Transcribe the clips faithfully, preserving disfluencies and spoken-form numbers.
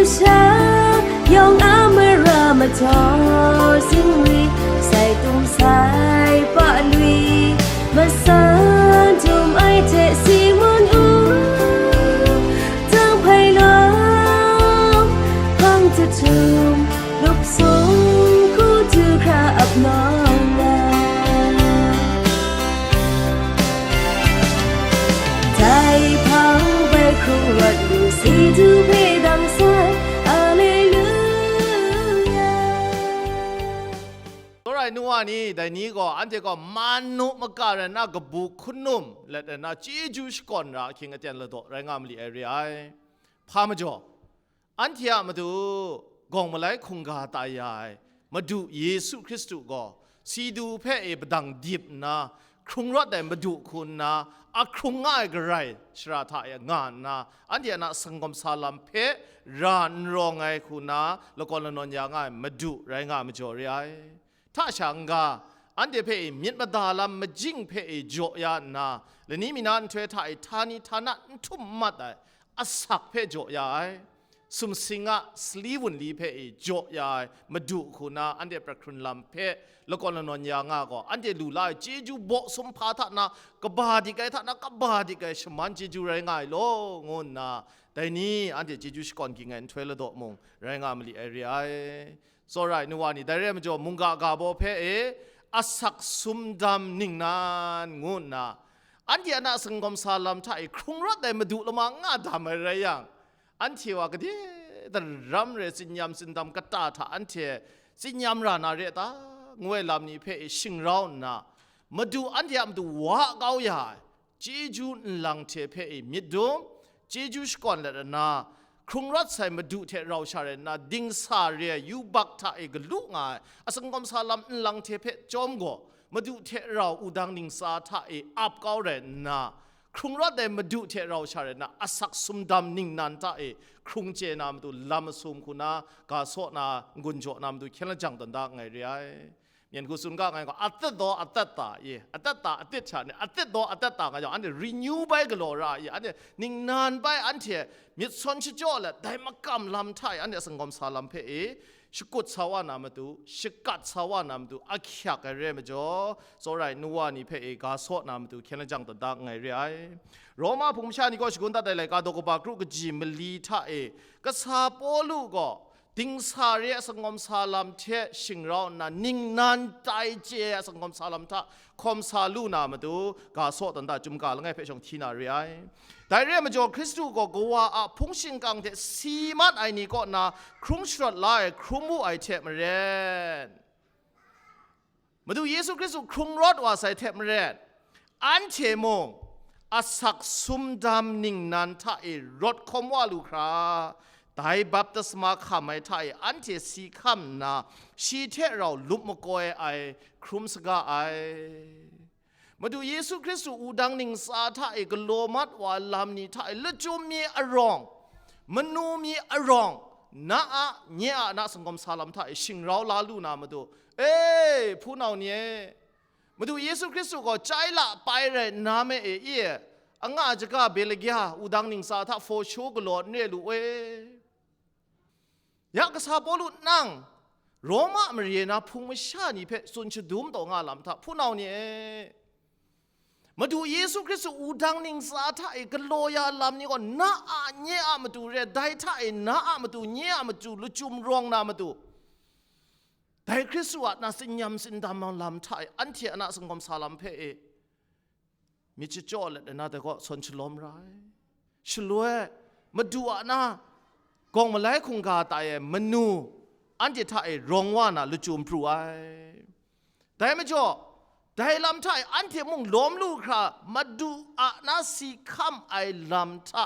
Sha yawng a mara majaw zingri, sai tum sai pa lui, masan tum ai hte si mun u, dang hpai lawm, hpang jahtum, lup sung hku du hkra ap nawng na. Dai hpang bai hkrung rawt lu si du hpe dang sai, Alleluia. Tsawra ai nu wa ni, dai ni gaw, anhte gaw man nu maka rai nna, kabu hkun num let rai nna, chyeju shakawn ra ahkying aten ladaw rai nga ma li ai re ai. Hpa majaw, anhte a matu gawng malai hkungga tai ya ai Madu Yesu Hkristu gaw, si du hpe e padang dip nna, hkrung rawt ai Madu hku nna, a hkrung nga ai Karai shara hta e nga nna, anhte a na sanggawm sa lam hpe ra n rawng ai hku nna, lakawn lanawn ya nga ai Madu rai nga ai majaw re ai. Hta sha n-ga, anhte hpe e myit mada lam majing hpe e jaw ya nna, lani mi na nhtoi hta e htani htana n htum n mat ai asak hpe jaw ya ai, sumsing a sali wunli hpe e jaw ya ai Madu hku na anhte pra hkrun lam hpe lakawn lanawn ya nga gaw, anhte lu la ai chyeju baw sum hpa hta na kaba dik ai hta na kaba dik ai shaman chyeju rai nga ai law, ngu nna dai ni anhte chyeju shakawn ging ai nhtoi ladaw mung rai nga ma li ai re ai. Tsawra ai nu wa ni, dai re ai majaw, mungga ga baw hpe e asak sumdam ningnan ngu nna, anhte a na sanggawm sa lam hta e hkrung rawt ai Madu lama nga dam ai rai yang, anhte wa gade daram re, tsinyam tsindam kata hta anhte tsinyam ra na re ta, ngu ai lam ni hpe e shingrau nna, Madu anhte a matu wa kau ya ai, chyeju nlang hte hpe e myit dum, chyeju shakawn let nna, hkrung rawt sai Madu hte rau sha rai nna, dingsa re ai yubak hta e galu nga ai, a sanggawm sa lam nlang hte hpe chyawm gaw, Madu hte rau wudang ningsa hta e ap kau rai nna, hkrung rawt ai Madu hte rau sha rai nna, asak sumdam ningnan hta e hkrung chye na matu lam masum hku na, ga saw na, n-gun jaw na matu hkyen lajang tawn da nngai re ai. Myen hku tsun ga ngai gaw, atet daw atet ta i, atet ta atit sha ni, atet daw atet ta nga jang, anhte renew bai galaw ra i, anhte ningnan bai anhte myit sawn shachyaw let, dai makam lam hta e anhte sanggawm sa lam hpe e, shakut sa wa na matu, shakat sa wa na matu, ahkyak ai re ai majaw, tsawra ai nu wa ni hpe e ga saw na matu, hkyen lajang tawn da nngai re ai. Roma hpung masha ni gaw shagun dat ai laika daw kaba kru kaji mali hta e, kasa Pawlu gaw, dingsa re a sanggawm sa lam hte shingrau nna, ningnan tai chye a sanggawm sa lam hta hkawm sa lu na matu, ga saw tawn da, chyum ga langai hpe shawng hti na re ai. Dai re ai majaw, Hkristu gaw kawa a hpung shingkang hte si mat ai ni kaw na hkrung sharawt la ai hkrum wu ai hte maren, Madu Yesu Hkristu hkrung rawt wa sai hte maren, anhte mung asak sumdam ningnan hta e rawt hkawm wa lu hkra, dai baptisma hkam ai hta e anhte si hkam nna, shi hte rau lup makoi ai hkrum saga ai. Madu Yesu Hkristu wudang ningsa hta e galaw mat wa lam ni hta e lachyum mi arawng, manu mi arawng, na a, nye a na sanggawm sa lam hta e shingrau la lu na matu, e, hpunau ni e, Madu Yesu Hkristu gaw chyai la pai rai nna me e, i e, anga jaga Beligya wudang ningsa hta for sure galaw n re lu e. Ya kasa Pawlu nang Roma mare na hpung masha ni hpe tsun shadum taw nga lam hta, hpunau ni e, Madu Yesu Hkristu wudang ningsa hta e galaw ya lam ni gaw, na a nye a matu re, dai hta e na a matu, nye a matu, lachyum rawng na matu, dai Hkristu a na tsinyam tsindam ai lam hta e, anhte a na sanggawm sa lam hpe e, myit shachyaw let ai na dai gaw sawn shalawm ra ai. Shaloi, Madu a na gawng malai hkungga tai ai manu, anhte hta e rawng wa na lachyum pru ai. Dai majaw, dai lam hta e anhte mung lawm lu hkra, Madu a na si hkam ai lam hta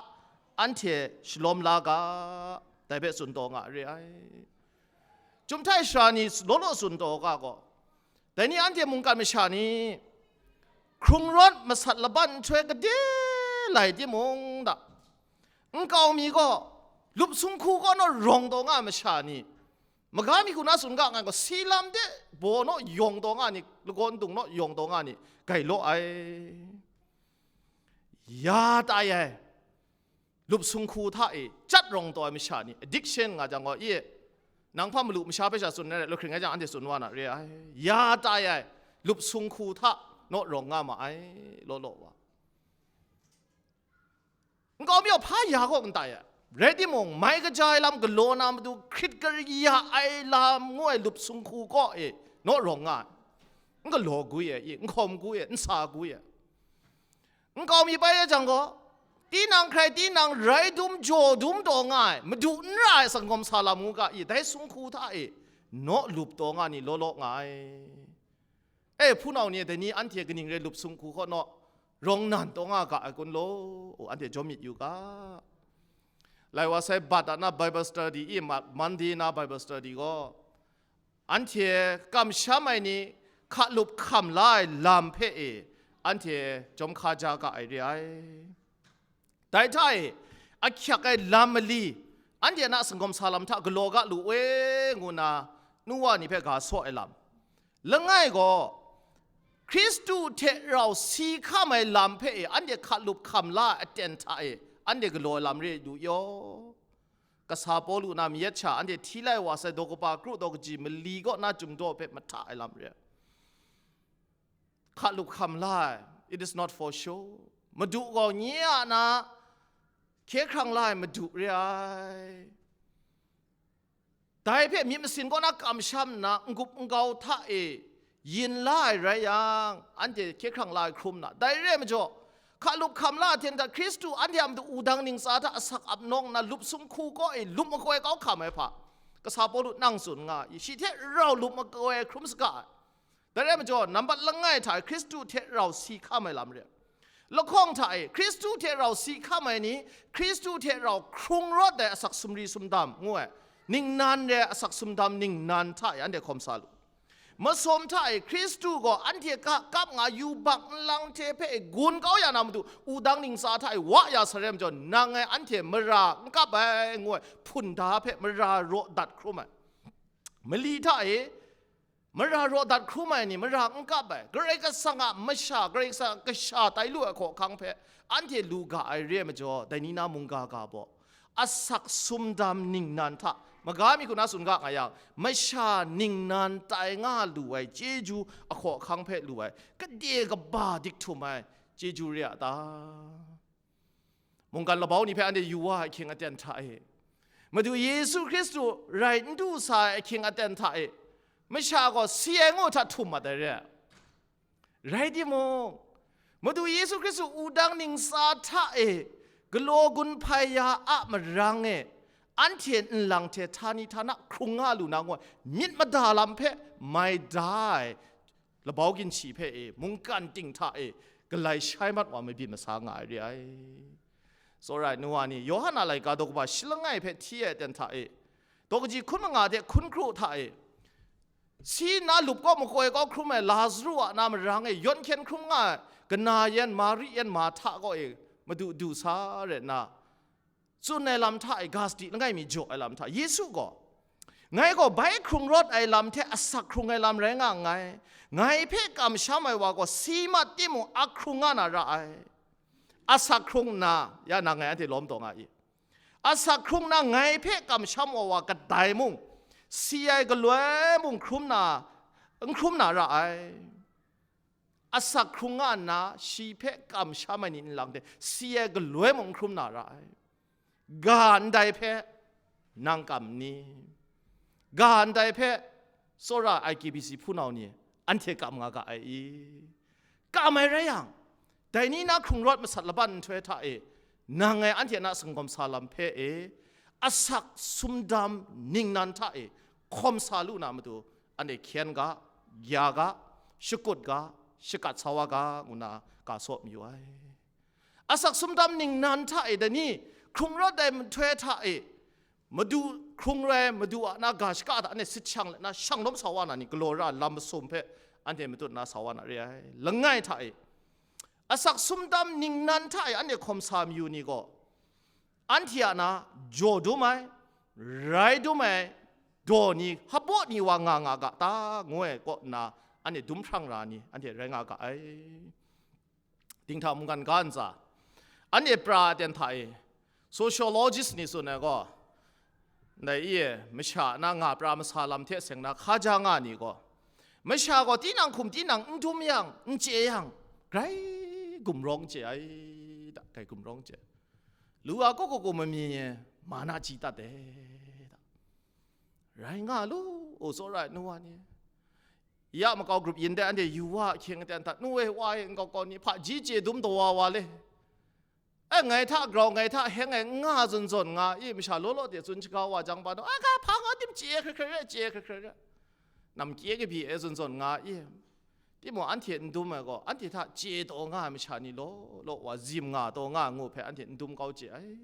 anhte shalawm la ga, dai hpe tsun taw nga re ai. Chyum htai sara ni law law tsun taw ga gaw, dai ni anhte mungkan masha ni, hkrung rawt masat laban nhtoi gade lai timung da, nkau mi gaw, lup sung hku kaw naw rawng taw nga ai masha ni, maga mi hku na tsun ga ngai gaw, si lam de baw naw yawng taw nga ni, lagaw ndung naw yawng taw nga ni, gai law ai. Ya tai ai. lup sung hku hta e chyat rawng taw ai masha ni, addiction nga jang gaw, i, nang hpa malu masha hpe sha tsun ai, lu hkring ai jang anhte tsun wa na re ai, ya tai ai, lup sung hku hta naw rawng nga ma ai, law law wa. Nkau mi hpa ya kaw n tai ai, rai timung, mai kaja ai lam galaw na matu hkrit kaya ai lam ngu ai lup sung hku kaw e naw rawng nga ai. N galaw gwi ai, i, n hkawm gwi ai, n sa gwi ai. Nkau mi bai ai jang gaw, tinang hkrai tinang rai dum jaw dum taw nga ai, madu n ra ai sanggawm sa lam ngu ga i, dai sung hku hta e naw lup taw nga ni law law nga ai. E, hpunau ni, dai ni anhte kaning re lup sung hku hkaw naw rawng nan taw nga ga ai kun law, anhte jawm myit yu ga. Lai wa sai bat a na Bible study i, ma-, Monday na Bible study gaw, anhte kamsham ai ni hka lup hkam la ai lam hpe e, anhte jawm hka ja ga ai re ai. Dai hta e, ahkyak ai lam mali, anhte a na sanggawm sa lam hta galaw ga lu we, ngu na, nu wa ni hpe ga saw ai lam. Langai gaw, Hkristu hte rau si hkam ai lam hpe e, anhte hka lup hkam la ai aten hta e, anhte galaw ai lam re lu yaw. Kasa Pawlu na mayat sha anhte hti lai wa sai daw kaba kru daw kaji mali kaw na chyum daw hpe mahta ai lam re ai. Hka lup hkam la ai, it is not for show. Madu gaw nye a na hkye hkrang la ai Madu re ai. Dai hpe myit masin kaw na kamsham nna, n-gup n-gau hta e yin la ai rai yang, anhte hkye hkrang la ai hkrum na. Dai re ai majaw, hka lup hkam la ai hten hta Hkristu anhte a matu wudang ntsa hta asak ap nawng nna, lup sung hku kaw e lup makoi kau hkam ai hpa, Kasa Pawlu nang tsun nga i, shi hte rau lup makoi hkrum saga ai. Dai rai majaw, nambat langai hta e Hkristu hte rau si hkam ai lam re ai. Lahkawng hta e Hkristu hte rau si hkam ai ni, Hkristu hte rau hkrung rawt ai asak sumri sumdam ngu ai, ningnan re ai asak sumdam ningnan hta e anhte hkawm sa lu. Masum hta e Hkristu gaw anhte hka kap nga yubak nlang hte hpe e gun kau ya na matu, wudang ntsa hta e wa ya sa rai majaw, nang e anhte mara n kap ai ngu ai hpunda hpe mara raw dat hkrum ai. Mali hta e, mara raw dat hkrum ai ni, mara n kap ai, Karai Kasang a masha, Karai Kasang a kasha tai lu ai hkawhkang hpe anhte lu ga ai re ai majaw, dai ni na mungga ga baw, asak sumdam ningnan hta, maga mi hku na tsun ga nga yang, masha ningnan tai nga lu ai chyeju a hkawhkang hpe lu ai, kade kaba dik htum ai chyeju re a ta? Mungkan labau ni hpe anhte yu wa ai ahkying aten hta e, Madu Yesu Hkristu rai n du sa ai ahkying aten hta e, masha gaw si ai ngu hta htum mat ai re ai. Rai timung, Madu Yesu Hkristu wudang ntsa hta e galaw gun hpai ya a marang e, anhte nlang hte htani htana hkrung nga lu na ngu ai myit mada lam hpe mai da ai labau ginshi hpe e, mungkan ting hta e galai shai mat wa mabyin masa nga ai re ai. Tsawra ai nu wa ni, Yawhan a laika daw kaba shi langai hpe hti ai aten hta e, daw kaji hkun manga hte hkun hkru hta e, si nna lup kaw makoi kau hkrum ai Lazaru a na marang e yawn hkyen hkrum nga ai kana yan Mari yan Mahta kaw e Madu du sa rai nna, tsun ai lam hta e ga sadi langai mi jaw ai lam hta, Yesu gaw, "Ngai gaw bai hkrung rawt ai lam hte asak hkrung ai lam rai nga nngai. Ngai hpe kamsham ai wa gaw si mat timung, a hkrung nga na ra ai. Asak hkrung nna, ya nang ngai anhte lawm taw nga i. Asak hkrung nna ngai hpe kamsham wa wa kadai mung, si ai galoi mung hkrum na, n hkrum na ra ai." Asak hkrung nga nna, shi hpe kamsham ai ni nlang hte si ai galoi mung n hkrum na ra ai. Ga ndai hpe nang kam n ni? Ga ndai hpe tsawra I K B C hpunau ni anhte kam nga ga ai i? Kam ai rai yang, dai ni na hkrung rawt masat laban nhtoi hta e, nang ngai anhte na sanggawm sa lam hpe e, asak sumdam ningnan hta e hkawm sa lu na matu, anhte hkyen ga, ya ga, shakut ga, shakat sa wa ga, ngu na ga saw mayu ai. Asak sumdam ningnan hta e dai ni hkrung rawt ai nhtoi hta e, Madu hkrung rai, Madu a na ga shaka hta anhte sit shang let na, shang lawm sa wa na ni, galaw ra lam masum hpe anhte matut na sa wa na re ai. Langai hta e, asak sumdam ningnan hta e anhte hkawm sa mayu ni gaw, anhte a na jaw dum ai, rai dum ai, daw ni, hpabaw ni wa nga nga ga ta, ngu ai kaw nna, anhte dum hprang ra ni, anhte rai nga ga ai. Dinghta mungkan ga ntsa, anhte pra aten hta e, Sociologist ni tsun ai gaw, ndai i e, masha na nga pra masa lam hte seng na hka ja nga ni gaw, masha gaw tinang hkum tinang n dum yang, n chye yang, grai gumrawng chye ai da, grai gumrawng chye. Lu a kaw kaw kaw mamyi e, ma na chyi tat ai da. Rai nga lu, o, tsawra ai nu wa ni. Ya makau grup yin de anhte yu wa ahkying aten hta, nu e, wa e, nkau kau ni, hpaji chye dum daw wa wa le. E, ngai hta grau, ngai hta heng ai n nga zawn zawn nga i, masha law law de tsun shaga wa jang pa nu, a, ga hpa nga tim chye hkre hkre re, chye hkre hkre re. Nam kye kabyi e zawn zawn nga i. Timung anhte n dum ai gaw, anhte hta chye taw nga ai masha ni law law wa, zim nga taw nga ai ngu hpe anhte n dum kau chye ai.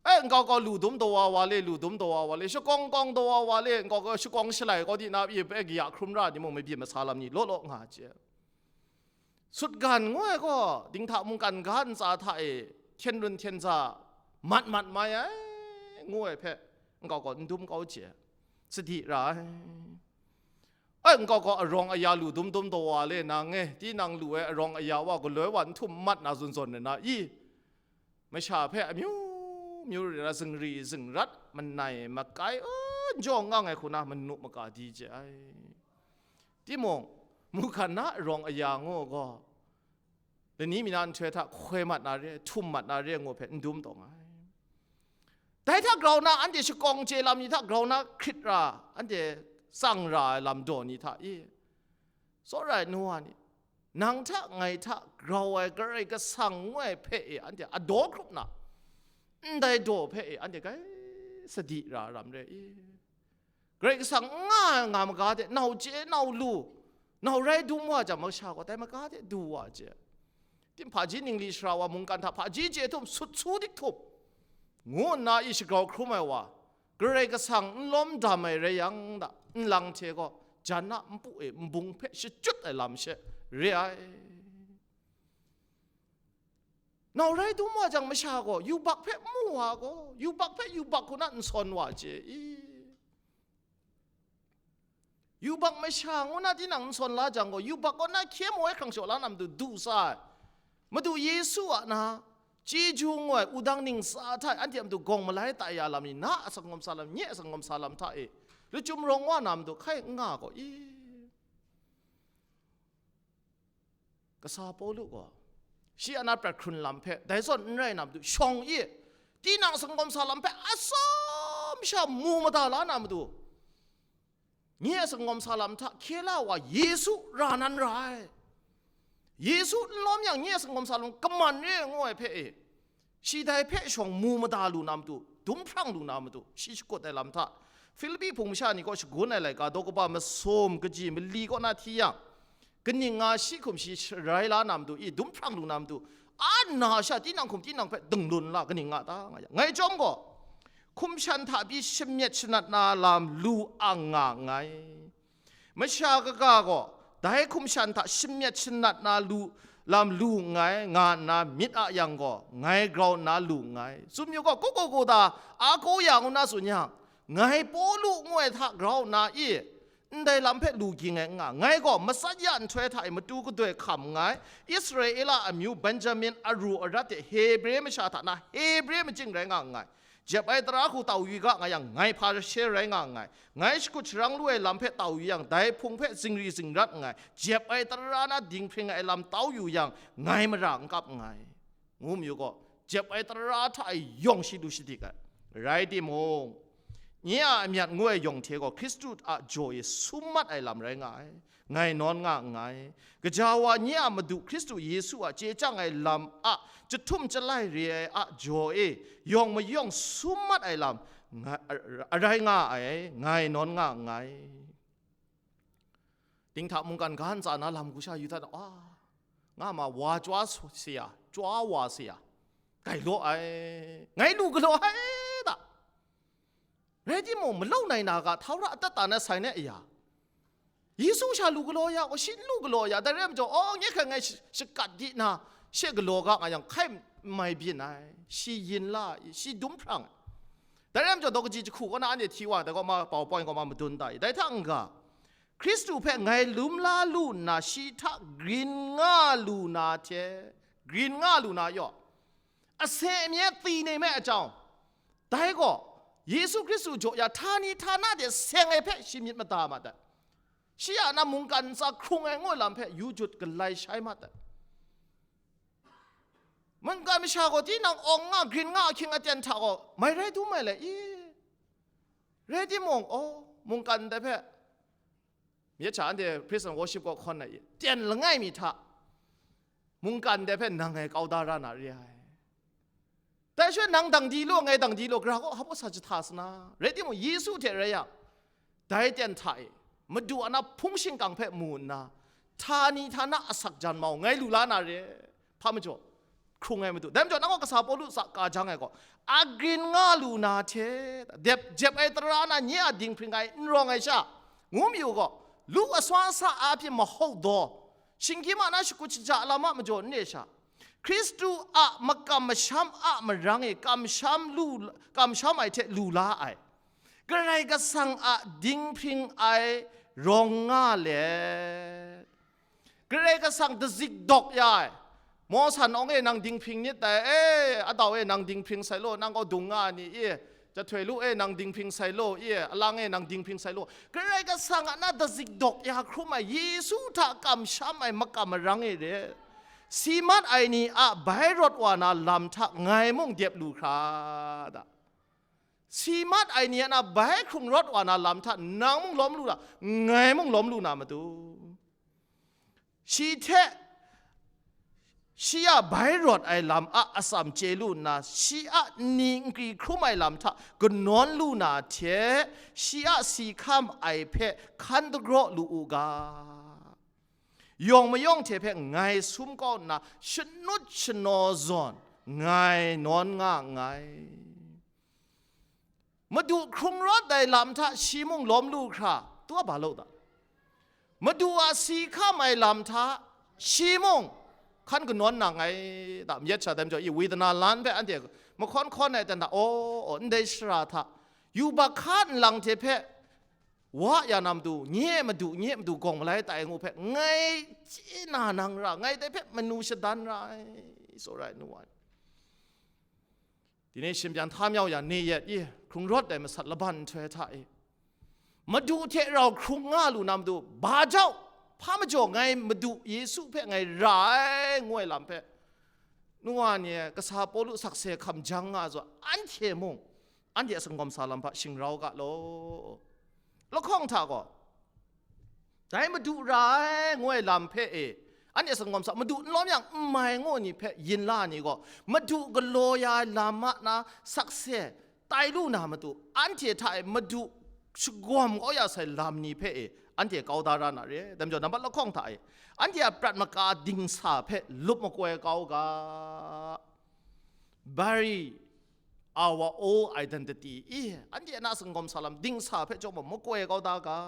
E, nkau kau lu dum daw wa wa le, lu dum daw wa wa le, shakawng kawng daw wa wa le, nkau kau shakawng shalai kau di na pyi, e, kaya hkrum ra ni mung mabyin masa lam ni law law nga chye. Sutgan ngu ai gaw, dinghta mungkan ga ntsa hta e, hten run hten za, mat mat mai ai, ngu ai hpe, nkau kau n dum kau chye, sadi ra ai. Ai, nkau kau arawng aya lu dum dum daw wa le nang e, tinang lu ai arawng aya wa galoi wa n htum mat na zawn zawn re na i? Masha hpe amyu myu re na zingri zingrat, manai makai, n jaw ngang ai hku na manu maka di chye ai. Timung, mungkan na arawng aya ngu gaw, lani mi na nhtoi hta hkoi mat na re, htum mat na re ngu hpe n dum taw nga ai. Dai hta grau na anhte shakawng chye lam ni hta grau na hkrit ra, anhte tsang ra ai lam daw ni hta i? Tsawra ai nu wa ni, nang hta ngai hta grau ai Karai Kasang ngu ai hpe e anhte a daw hkrup na, ndai daw hpe e anhte grai sadi ra ram re i? Karai Kasang n nga ai nga maga de, nau chye, nau lu, nau rai dum wa jang, masha gaw dai maga de du wa chye. Tim hpaji ningli shara wa mungkan hta hpaji chye htum sut su dik htum, ngu nna i shagrau hkrum ai wa, Karai Kasang n lawm dam ai rai yang da, nlang hte gaw jan a npu e nbung hpe shachyut ai lam she re ai. Nau rai dum wa jang, masha gaw yubak hpe mu wa gaw, yubak hpe yubak hku na n sawn wa chye i? Yubak masha ngu na tinang n sawn la jang gaw, yubak kaw na hkye maw ai hkrang shaw la na matu du sa ai. Madu Yesu a na, chyeju ngu ai wudang ningsa hta e anhte a matu gawng malai tai ya lam ni, na a sanggawm sa lam, nye a sanggawm sa lam hta e, lachyum rawng wa na matu hkai n nga gaw i? Kasa Pawlu gaw, shi a na prat hkrun lam hpe dai zawn n rai na matu shawng i, tinang sanggawm sa lam hpe atsawm sha mu mada la na matu, nye a sanggawm sa lam hta hkye la wa Yesu ra nan ra ai. Yesu n lawm yang, nye a sanggawm sa lam kaman re ngu ai hpe e, shi dai hpe shawng mu mada lu na matu, dum hprang lu na matu, shi shakut ai lam hta, Filipi hpung masha ni kaw shagun ai laika daw kaba masum kaji mali kaw na hti yang, kaning nga shi hkum shi rai la na matu i, dum hprang lu na matu, a nna sha tinang hkum tinang hpe ding lun la, kaning nga ta nga yang, ngai chyawm gaw, hkum shan hta pyi shamyet shanat na lam lu ang nga nngai. Masha kaga gaw dai hkum shan hta shamyet shanat na lu, lam lu nngai, nga nna myit a yang gaw, ngai grau nna lu nngai. Tsun yu gaw, kaw kaw kaw da, a kaw ya ngu na tsun yang, ngai Pawlu ngu ai hta grau nna i, ndai lam hpe lu ging ai n nga. Ngai gaw matsat ya nhtoi hta e matu gadoi hkam nngai, Israela amyu Benjamin aru arat hte Hebre masha hta na Hebre majing rai nga nngai. Jep ai tara hku tau yu ga nga yang, ngai Hparishe rai nga nngai. Ngai shakut sharang lu ai lam hpe tau yu yang, dai hpung hpe zingri zingrat nngai. Jep ai tara na dinghpring ai lam tau yu yang, ngai mara n kap nngai. Ngu mayu gaw, jep ai tara hta e yawng shi lu shadik ai. Rai timung, nye a amyat ngu ai yawng hte gaw Hkristu a jaw e sum mat ai lam rai nga ai. Ngai nawn nga nngai. Gaja wa nye a Madu Hkristu Yesu a chye chyang ai lam a chyahtum chyalai re ai a jaw e yawng mayawng sum mat ai lam nga, a, a rai nga ai, ngai nawn nga nngai. Dinghta mungkan ga ntsa na lam hku sha yu hta na, a, nga ma wa chyaw su-, se ya, chyaw wa se ya, gailaw ai, ngai lu galaw ai da. Rai timung, malau nai na ga, htau ra atat ta na sai na a ya, Yesu sha lu galaw ya, wa shi n lu galaw ya, dai rai majaw, aw, nye hkrai ngai sh-, shakat di na, she galaw ga nga yang, hkai n mai byin ai, shi yin la, shi dum hprang ai. Dai rai majaw, daw kaji jahku kaw na anhte hti wa, dai kaw ma, pau point kaw ma madun da i, dai hta n-ga, Hkristu hpe ngai lum la lu nna, shi hta grin nga lu na hte, grin nga lu na yaw, Ase amye tsi ne me a chyawm, dai gaw Yesu Hkristu jaw ya htani htana de seng ai hpe shi myit mada ma dat. Shi a na mungkan ntsa hkrung ai ngu lam hpe yu jut galai shai ma dat. Mungkan masha gaw tinang awng nga, grin nga ahkying aten hta gaw mai rai dum ai le i? Rai timung, aw, mungkan ndai hpe, myit sha anhte praise and worship kaw hkawn ai i, ten langai mi hta, mungkan ndai hpe nang ngai kau da ra na re ai. Dai shaloi nang dang di law, ngai dang di law, gara gaw hpa sa jahta sa na? Rai timung, Yesu hte rai yang, dai ten hta e, Madu a na hpung shingkang hpe mu nna, htani htana asak jan mau ngai lu la na re. Hpa majaw, hkrung ai Madu. Dai majaw, nang gaw kasa Pawlu sa ka jang ai gaw, a grin nga lu na hte, dep jep ai tara na nye a dinghpring ai n rawng ai sha, ngu mi u gaw, lu aswa sa a hpyi mahau daw, shinggyim a na shakut shaja lam a majaw n re sha, Hkristu a makam masham a marang e kamsham lu, kamsham ai hte lu la ai, Karai Kasang a dinghpring ai rawng nga let, Karai Kasang dazik dawk ya ai. Mawsan awng e nang dinghpring nit dai, e, adau e nang dinghpring sai law, nang gaw dung nga ni i, jahtoi lu e nang dinghpring sai law, i, alang e nang dinghpring sai law. Karai Kasang a na dazik dawk ya hkrum ai, Yesu hta kamsham ai makam marang e re, si mat ai ni a bai rawt wa na lam hta ngai mung dep lu hkra da. Si mat ai ni a na bai hkrung rawt wa na lam hta nang mung lawm lu na, ngai mung lawm lu na matu. Shi hte shi a bai rawt ai lam a atsam chye lu nna, shi a nni nkri hkrum ai lam hta kanawn lu na hte, shi a si hkam ai hpe hkan dagraw lu u ga. Yawng mayawng hte hpe ngai sum kau nna, shanut shanaw zawn ngai nawn nga nngai. Madu hkrung rawt ai lam hta shi mung lawm lu hkra, tu a ba lo ta? Madu a si hkam ai lam hta shi mung hkan kanawn na nngai ta? Myit sha dai majaw, i, widana lan hpe anhte mahkawn hkawn ai ten hta, aw, aw, ndai shara hta yubak hka nlang hte hpe wa ya na matu, nye madu, nye madu gawng malai tai ngu hpe ngai chye na nang ra, ngai dai hpe manu shadan ra ai, tsawra ai nu wa. Dini shin byan hta myau ya ni yet i, hkrung rawt ai masat laban nhtoi hta e, madu hte rau hkrung nga lu na matu, ba jau, hpa majaw ngai madu Yesu hpe ngai ra ai, ngu ai lam hpe, nu wa ni e, kasa Pawlu sakse hkam jang nga zaw, anhte mung, anhte a sangawm sa lam hpa shingrau ga law. Lahkawng hta gaw, dai madu ra ai, ngu ai lam hpe e, anhte sangawm sa, madu n lawm yang n mai ngu ni hpe yin la ni gaw, madu galaw ya ai lam a na sakse tai lu na matu, anhte hta e madu shagawm kau ya sai lam ni hpe e, anhte kau da ra na re. Dai majaw, nambat lahkawng hta e, anhte a prat maka dingsa hpe lup makoi kau ga. Bury our old identity. I, anhte a na sangawm sa lam dingsa hpe chyawm makoi kau da ga.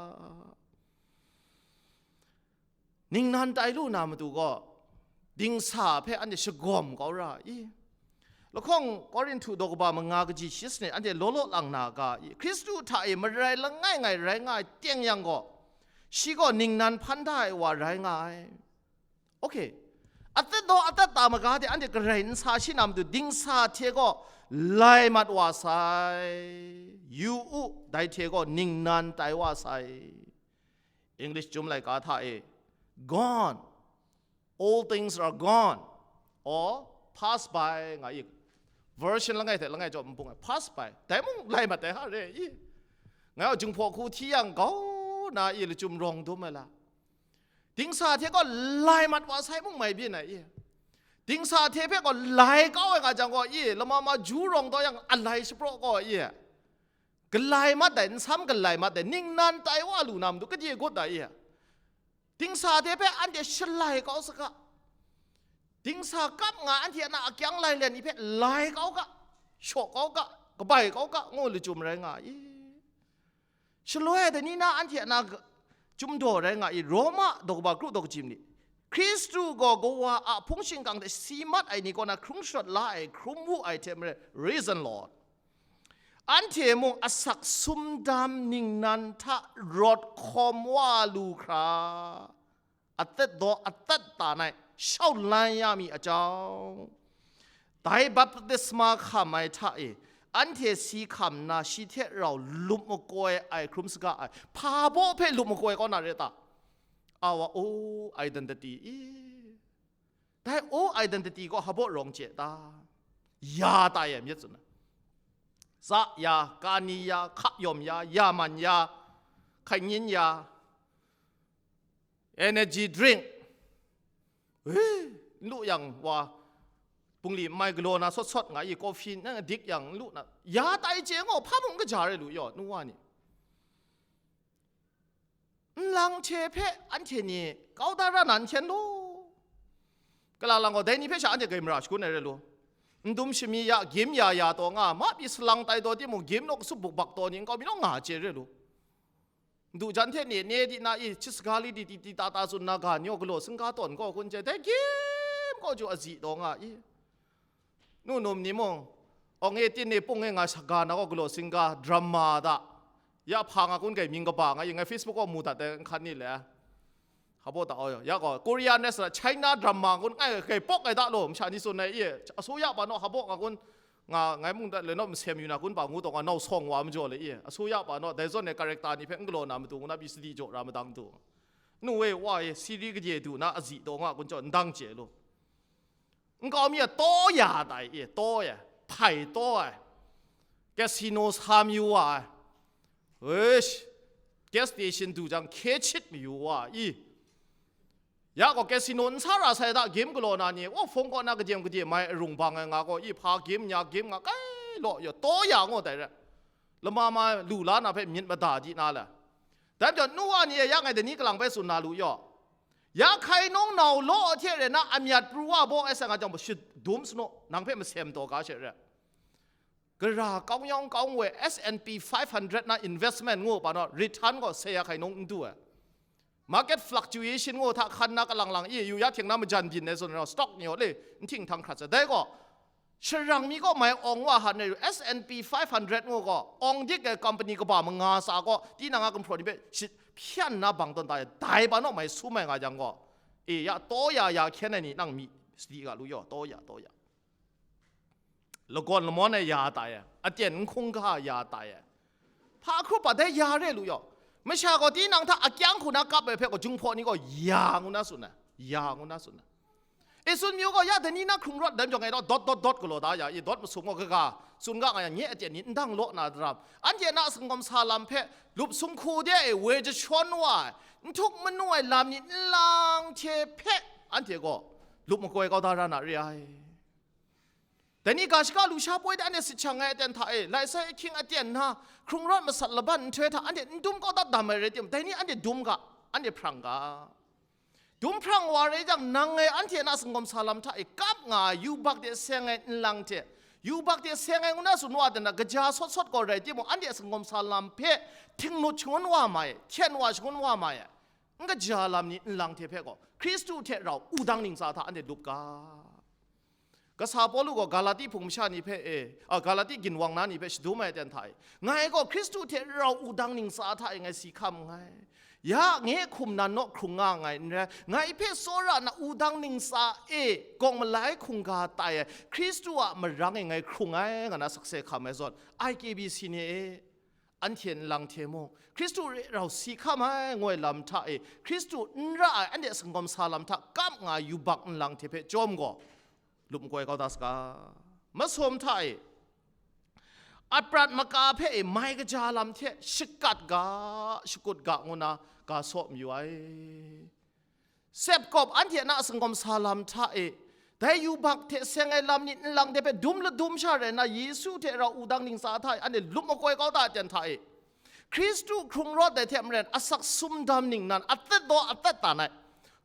Ningnan tai lu na matu gaw, dingsa hpe anhte shagawm kau ra i? Lahkawng Korinhtu daw kaba manga kaji shi sanit anhte law law lang na ga i? Hkristu hta e marai langai ngai rai nga ai teng yang gaw, shi gaw ningnan hpan da ai wa rai nga ai. Okay. Atet daw atet ta maga de anhte garai n sa shi na matu, dingsa hte gaw lai mat wa sai. Yu u, dai hte gaw ningnan tai wa sai. English Chyum Laika hta e, gone. All things are gone. Or pass by nga i. Version langai hte langai chyawm n bung ai. Pass by. Dai mung lai mat ai ha re i. Ngai a jinghpaw hku hti yang gau na i lachyum rawng dum ai la. Dingsa hte gaw lai mat wa sai mung mai byin ai i. Dingsa hte hpe gaw lai kau ai nga jang gaw i, lama ma ju rawng taw yang a lai shapraw gaw i. Galai mat dai, nsam galai mat dai, ningnan tai wa lu na matu, kadye gut dai i. Dingsa hte hpe anhte shalai kau saga. Dingsa kap nga anhte a na akyang lai len ni hpe lai kau ga, shaw kau ga, kabai kau ga, ngu lachyum rai nga i. Shaloi dai ni na anhte a na ga-, chyum daw rai nga i, Roma daw kaba kru daw kachyi ni, Hkristu gaw kawa a hpung shingkang hte si mat ai ni kaw na hkrung sharawt la ai, hkrum wu ai hte maren, risen Lord. Anhte mung asak sumdam ningnan hta rawt hkawm wa lu hkra, atet daw atet ta nai shau lan ya mi a jau, Dai baptisma hkam ai hta e, anhte si hkam nna shi hte rau lup makoi ai hkrum saga ai, hpa baw hpe lup makoi kau na re ta? Our own identity i. Dai own identity gaw hpa baw rawng chye ta? Ya tai ai myit tsun ai. Za ya, kani ya, hkap yawm ya, ya man ya, hkai nyin ya, energy drink. Eh, n lu yang wa, bungli n mai galaw na sawt sawt nga i, coffee n dik yang n lu na, ya tai chye gaw, hpa mung kaja re lu yaw, nu wa ni. Nlang hte hpe anhte ni kau da ra na n hten lu. Kalang lang gaw, dai ni hpe sha anhte gai mara shakun ai re lu. N dum shami ya, gim ya ya taw nga, ma pyi salang tai taw timung, gim naw kasup bukbak taw ni, n kau mi naw nga chye re lu. Ndu jan hte ne, ne di na i, hti saga li di, di, di ta ta tsun na ga ni gaw galaw singga tawn gaw kun chye, dai gim kaw ju azi taw nga i. Nu num ni mung, awng e, tin e, pung e nga saga na gaw galaw singga, drama da. Ya hpa nga kun gai mying kaba nga i, ngai Facebook gaw mu dat ai, n hkan ni le. Hpa baw da, oh, ya gaw, Korean restaurant, China drama kun ngai gai pawk ai da lo, masha ni tsun ai i, asu ya pa naw hpa baw nga kun, nga, ngai mung dat le naw masem yu na kun pa ngu taw nga nau sawng wa majaw le i, asu ya pa naw, dai zawn e character ni hpe n galaw na matu ngu na pyi sadi jaw ra madang du. Nu e, wa e, siri kadye du na azi taw nga kun jaw ndang chye lu. Nkau mi a taw ya tai e, taw ya, hpai taw ai. Casino sa mayu wa ai. Eish, gas station du jang hkye chit mayu wa i. Ya gaw casino n sa ra sai da, game galaw na ni, o, hpung kaw na kadem kadem mai arung bang ai nga gaw, i hpa game nya game nga kai law yaw, taw ya ngaw dai re. Lama ma lu la na hpe myit mada di na le. Dai majaw, nu wa ni e ya ngai dai ni kalang bai tsun na lu yaw. Ya hkai nung nau law hte re na amyat pru wa baw ai sa nga jang, shadum sanu, nang hpe masem taw ga she re. Gara kawng yawng kawng we S and P five hundred na investment ngu pa naw, return gaw se ya hkai nung n du ai. Market fluctuation ngu hta hkan na kalang lang i yu ya hting na majan byin ai zawn rau, stock ni le n hting htang hkrat sai. Dai gaw, sharang mi kaw mai awng wa han ai S and P five hundred ngu gaw, awng dik ai company kaba manga sa gaw, tinang a gumhpraw ni hpe shi-, hpyan na bang tawn ta ai, dai pa naw mai sum ai nga jang gaw, e ya, taw ya ya hkyen ai ni nang mi sadi ga lu yaw, taw ya, taw ya. Lagawn lamawn ai ya tai ai, aten n hkungga ya tai ai. Hpa hkrup pa dai ya re lu yaw. Masha gaw tinang hta akyang hku na kap ai hpe gaw, jinghpaw ni gaw ya ngu na tsun ai, ya ngu na tsun ai. E tsun mayu gaw, ya dai ni na hkrung rawt dai majaw ngai dawt dawt dawt galaw da ya i, dawt masum gaw kaga, tsun ga nga yang, nye aten ni ndang law na daram, anhte na a singawm sa lam hpe lup sung hku de e woi jashawn wa ai, n htuk manu ai lam ni nlang hte hpe anhte gaw lup makoi kau da ra na re ai. Dai ni ga shaga lusha poi de anhte sit shang ai aten hta e, lai sai ahkying aten na, hkrung rawt masat laban nhtoi hta anhte n dum kau dat dam ai rai timung, dai ni anhte dum ga, anhte hprang ga. Dum hprang wa rai jang, nang ngai anhte na singawm sa lam hta e kap nga ai yubak de seng ai nlang hte, yubak de seng ai ngu na tsun wa dan na, kaja sawt sawt gaw rai timung, anhte singawm sa lam hpe htingnut shangun wa mai, hten wa shangun wa mai ai, n kaja lam ni nlang hte hpe gaw, Hkristu hte rau wudang ntsa hta anhte lup ga. Kasa Pawlu gaw Galati hpung masha ni hpe e, a, Galati ginwang na ni hpe shadum ai aten hta e, ngai gaw Hkristu hte rau wudang ntsa hta e ngai si hkam nngai. Ya nge hkum nan naw hkrung nga nngai n rai, ngai hpe tsawra na wudang ntsa e gawng malai hkungga tai ai Hkristu a marang e ngai hkrung ai, nga na sakse hkam ai zawn, I K B C ni e, anhte nlang hte mung, Hkristu re rau si hkam ai ngoi lam hta e, Hkristu n ra ai anhte singawm sa lam hta kap nga ai yubak nlang hte hpe chyawm gaw, lup makoi kau da saga. Masum hta e, aprat maka hpe e mai kaja lam hte shakat ga, shakut ga ngu na ga saw mayu ai. Sepkawp anhte na singawm sa lam hta e, dai yubak hte seng ai lam ni nlang de hpe dum ladum sha rai nna, Yesu hte rau wudang ntsa hta e anhte lup makoi kau da ai aten hta e, Hkristu hkrung rawt ai hte maren asak sumdam ningnan atet daw atet tan ai,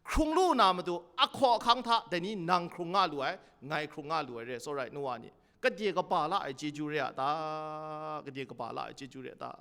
hkrung lu na matu ahkaw ahkang hta dai ni nang hkrung nga lu ai, ngai hkrung nga lu ai re, tsawra ai nu wa ni. Kadye kaba la ai chyeju re a ta? Kadye kaba la ai chyeju re a ta?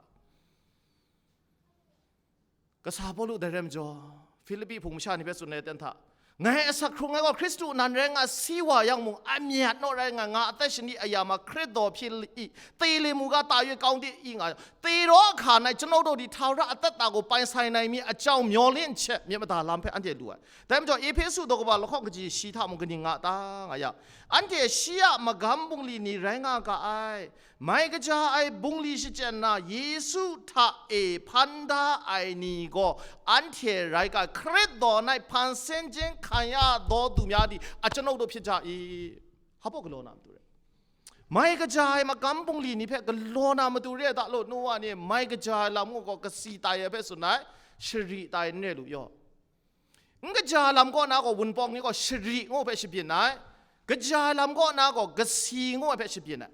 Kasa Pawlu dai rai majaw, Hpilipi hpung masha ni hpe tsun ai aten hta, Ngai asak hkrung ai gaw Hkristu nan rai nga si wa yang mung, amyat naw rai nga, nga atat shani aya ma hkrit daw hpyi li i, tele mu ga ta yoi kaung di i nga, tero ahka nai chanaw daw di htau ra atat ta gaw pai sai nai mi a jau myaw lin che myit mada lam hpe anhte lu ai. Dai majaw Ehpesu daw kaba lahkawng kaji shi hta mung kaning nga ta nga ya, anhte shi a magam bungli ni rai nga ga ai. Mai kaja ai bungli shachyen na Yesu hta e hpan da ai ni gaw anhte rai ga, hkrit daw nai hpan sen jeng hkan ya daw du mya di a chanaw daw hpyi ja i. Hpa galaw na matu re. Mai kaja ai magam bungli ni hpe galaw na matu re ai da law, nu wa ni, mai kaja ai lam ngu gaw kasi tai ai hpe tsun ai, shari tai n re lu yaw. N kaja lam kaw na gaw Wunpawng ni gaw shari ngu hpe shabyin ai, kaja lam kaw na gaw kasi ngu hpe shabyin ai.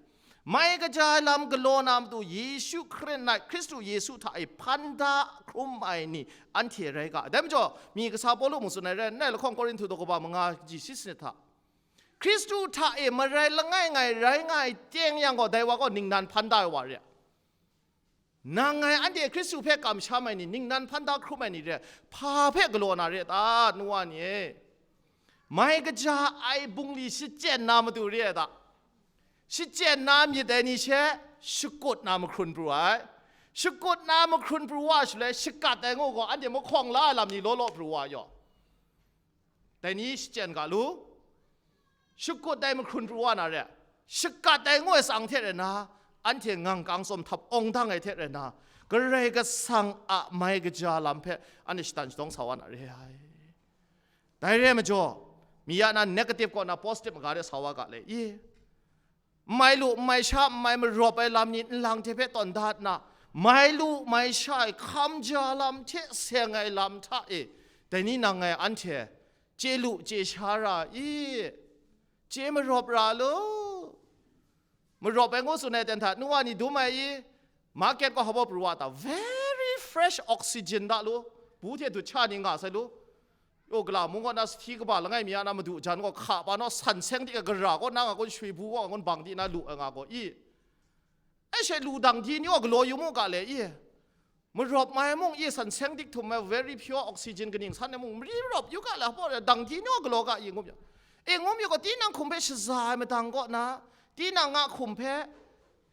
Mai kaja lam galaw na matu Yesu Hkrit nai, Hkristu Yesu hta e hpan da hkrum ai ni anhte rai ga. Dai majaw, mi kasa Pawlu mung tsun ai rai nna, lahkawng Korinhtu daw kaba manga kaji shi sanit hta, Hkristu hta e marai langai ngai rai nga ai teng yang gaw, dai wa gaw ningnan hpan da ai wa re. Nang ngai anhte Hkristu hpe kamsham ai ni, ningnan hpan da hkrum ai ni re, hpa hpe galaw na re ta, nu wa ni e? Mai kaja ai bungli shachyen na matu re ai ta? Shachyen na myit dai ni she shakut na mahkrun pru ai. Shakut na mahkrun pru wa shaloi, shakat ai ngu gaw, anhte mahkawng la ai lam ni law law pru wa yaw. Dai ni shachyen ga lu. Shakut ai mahkrun pru wa na re, shakat ai ngu ai tsang hte rai na, anhte ngang kang tsawm htap awng dang ai hte rai na, Karai Kasang a mai kaja lam hpe anhte shatan shadawng sa wa na re ai. Dai re ai majaw, mi ya na negative kaw na positive maga de sa wa ga le i? N mai lu, n mai sha, n mai marawp ai lam ni nlang hte hpe tawn dat na, mai lu, mai sha ai hkam ja lam hte seng ai lam hta e, dai ni nang ngai anhte chye lu, chye sha ra i? Chye marawp ra lu. Marawp ai ngu tsun ai ten hta, nu wa ni dum ai i? Market gaw hpa pru wa ta, very fresh oxygen da lu. Bu hte dut sha ni nga sai lu. Yo, gala mung kaw na sahti kaba langai mi a na madu jan gaw hka pa naw san seng dik ai gara kaw na nga kun shui bu kaw nga kun bang di na lu ai nga gaw i? E she lu dang di ni gaw galaw yu mu ga le i? Marawp mai mung i san seng dik htum ai very pure oxygen kaning san ai mung mari marawp yu ga le, hpa dang di ni gaw galaw ga i ngu myit. E ngu myit gaw, tinang hkum hpe shaza ai madang kaw na, tinang a hkum hpe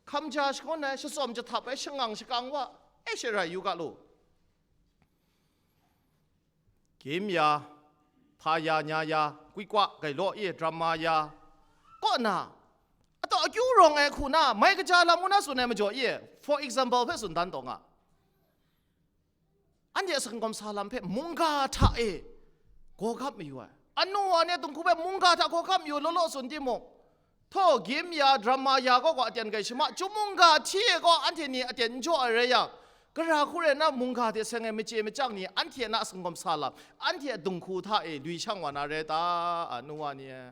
hkam ja shangun ai, shatsawm jahtap ai, shangang shakang wa, e she rai yu ga lu. Gim ya, hpa ya, nya ya, kwikwa, gailaw e, drama ya, kaw na, ataw akyu rawng ai hku na, mai kaja lam ngu na tsun ai majaw e, for example hpe tsun dan taw nga. Anhte a sangawm sa lam hpe mungga hta e gaw gap mayu ai. Anu wa ni a dinghku hpe mungga hta gaw gap mayu law law tsun timung, Htaw, gim ya, drama ya gaw gaw aten kai shama, chyum mungga hti e gaw anhte ni aten n jaw ai rai yang, gara hku rai nna mungga hte seng ai machye machyang ni anhte na a sangawm sa lam, anhte a dinghku hta e lui shang wa na rai ta, a nu wa ni e?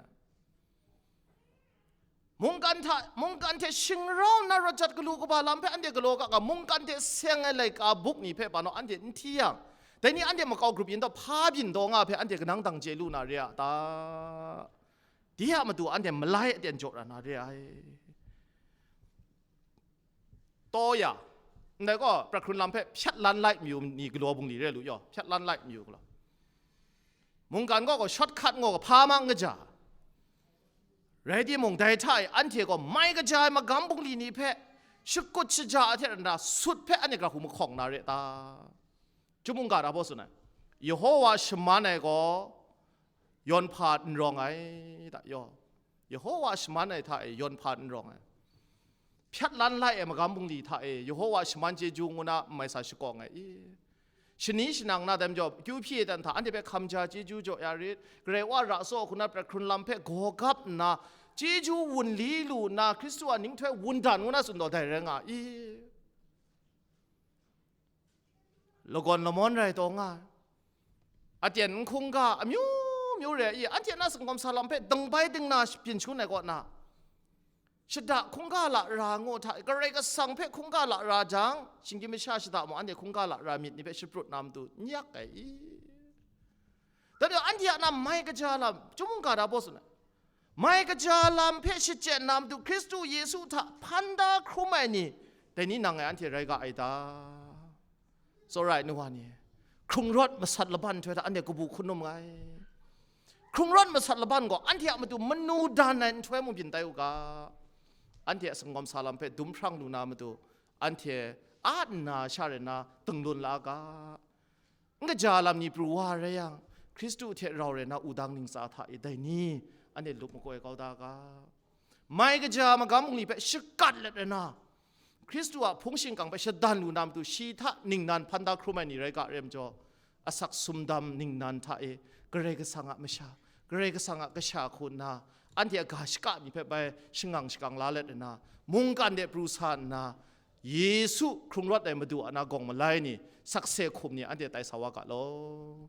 Mungkan hta, mungkan hte shingrau nna rawt jat galu kaba lam hpe anhte galaw ga ga, mungkan hte seng ai laika buk ni hpe pa naw anhte n hti yang, dai ni anhte makau grup yin taw hpa byin taw nga hpe anhte kanang dang chye lu na re a ta? Di a matu anhte malai aten jaw ra na re ai. Taw ya, ndai gaw, prat hkrun lam hpe hpyat lan lai mayu ni galaw bungli re lu yaw, hpyat lan lai mayu galaw. Mungkan gaw, gaw shortcut ngaw ga hpa mang kaja. Rai timung, dai hta e anhte gaw mai kaja ai magam bungli ni hpe shakut shaja a hte ran da sut hpe anhte gara hku mahkawng na re ta? Chyum mungga hta baw tsun ai, Yehowa shaman ai gaw yawn hpa n rawng ai, ta yaw. Yehowa shaman ai hta e yawn hpa n rawng ai. Hpyat lan lai ai magam bungli hta e Yehowa shaman chyeju ngu na n mai sa shakawng ai i? Shani shanang na dai majaw, akyu hpyi ai dan hta anhte hpe hkam ja chyeju jaw ya rit, Karai Wa ra tsaw hku na prat hkrun lam hpe gaw gap nna, chyeju wun li lu nna, Hkristu a ninghtoi wundan ngu na tsun taw dai rai nga i? Lagawn lamawn rai taw nga ai. Aten n hkungga amyu myu re i, anhte na sangawm sa lam hpe dingbai dingna byin shangun ai kaw na, shada hkungga lara ngu hta, Karai Kasang hpe hkungga lara jang, shinggyim masha shada mung anhte hkungga lara myit ni hpe shaprut na matu n yak ai i? Dai majaw, anhte a na mai kaja lam, Chyum mungga hta baw tsun ai, mai kaja lam hpe shachyen na matu Hkristu Yesu hta hpan da hkrum ai ni, dai ni nang ngai anhte rai ga ai ta? Tsawra ai nu wa ni, hkrung rawt masat laban nhtoi hta anhte kabu hkun num nga ai. Hkrung rawt masat laban gaw anhte a matu manu dan ai nhtoi mung byin tai u ga. Anhte a sanggawm sa lam hpe dum hprang lu na matu, anhte a nna sha rai na ding lun la ga. N kaja lam ni pru wa rai yang, Hkristu hte rau rai na wudang ntsa hta e dai ni, anhte lup makoi kau da ga. Mai kaja magam bungli hpe shakat let rai na, Hkristu a hpung shingkang hpe shadan lu na matu, shi hta ningnan hpan da hkrum ai ni rai ga rai majaw, asak sumdam ningnan hta e Karai Kasang a masha, Karai Kasang a kasha hku nna, anhte a ga shaka mi hpe bai shangang shakang la let nna, mungkan de pru sa nna, Yesu hkrung rawt ai Madu a na gawng malai ni, sakse hkum ni anhte tai sa wa ga law.